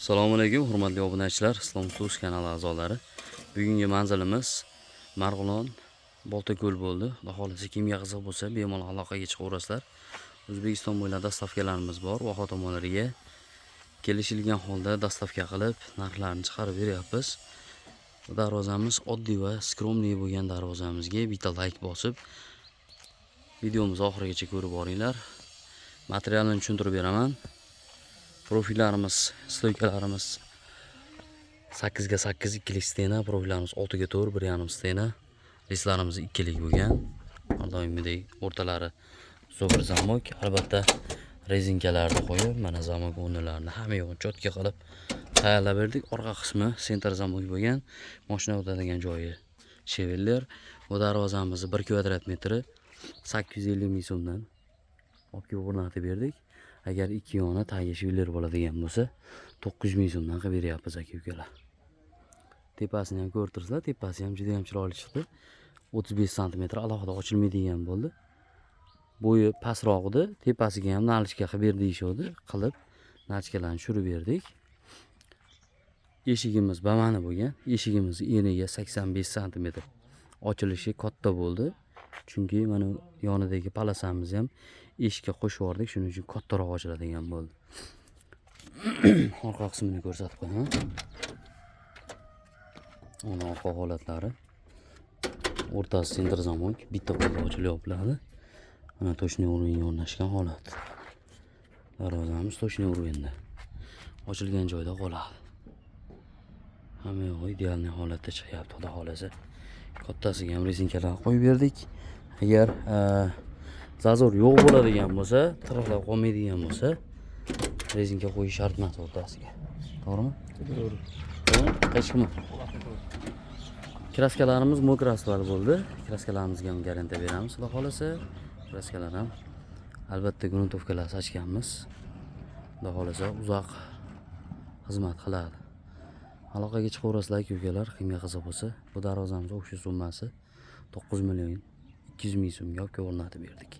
Assalomu alaykum, hurmatli obunachilar, Islom Tuz kanali a'zolari. Bugungi manzilimiz Marg'ilon, Boltako'l bo'ldi. Xudo xohlasa, kimga qiziq bo'lsa, bemalol aloqaga chiqaverasizlar. O'zbekiston bo'ylab доставка larimiz bor. Voha tomonlariga kelishilgan holda доставка qilib, narxlarni chiqarib beryapmiz. Bu darvozamiz oddiy va скромный bo'lgan darvozamizga bitta layk bosib, videomizni oxirigacha ko'rib boringlar. Materialini tushuntirib beraman. Profillarimiz, стойка larimiz 8 ga 8 ikkilik стена, profillarimiz 6 ga 4 1,5 стена. Лист larimiz ikkilik bo'lgan. Har doimgidek o'rtalari zo'r замок, albatta резинка larni qo'yib, mana замок o'rnilarini hamma yo'g'ini чётко qilib tayyorlab berdik. Orqa qismi центр замок bo'lgan, mashina o'tadigan joyi швеллер. Bu darvozamizni 1 kvadrat metri 850 ming so'mdan olib kelib o'rnatib berdik. Agar ikki yoni tagi швеллер bo'ladigan bo'lsa, 900 ming so'mdan qilib beryapmiz, aka ukalar. Tepasini ham ko'rib turibsizlar, tepasi ham juda ham chiroyli chiqdi. 35 santimetr alohida ochilmaydigan bo'ldi. Bo'yi pastroq edi, tepasiga ham наличка qilib ber deyishuvdi, qilib наличка larni tushirib berdik. Eshigimiz bamani bo'lgan. Eshigimiz eniga 85 santimetr. Ochilishi katta bo'ldi. Chunki mana yonidagi полоса mizni ham eshikka qo'shib yubordik, shuning uchun kattaroq ochiladigan bo'ldi. Orqa qismini ko'rsatib qo'yaman. Uni orqa holatlari. O'rtasi центр замок, bitta qo'lda ochilib yopiladi. Mana точный уровень ga o'rnashgan holat. Darvozamiz точный уровень da. Ochilgan joyda qoladi. Hamma yog'i идеальный holatda chiqyapti, xudo xohlasa. Kattasiga ham резинка lar qo'yib berdik. Agar зазор yo'q bo'ladigan bo'lsa, tirqilab qolmaydigan bo'lsa, резинка qo'yish shart emas o'rtasiga. To'g'rimi? To'g'ri. To'g'rimi? Hech kim. Краска larimiz мокрый asfalt bo'ldi. Краска larimizga ham garantiya beramiz, xudo xohlasa. Краска lar ham albatta грунтовка lar sochganmiz. Xudo xohlasa, uzoq xizmat qiladi. Aloqaga chiqaverasizlar, aka ukalar, kimga qiziq bo'lsa. Bu darvozamiz общий summasi 9 million 200 ming so'mga olib kelib o'rnatib berdik.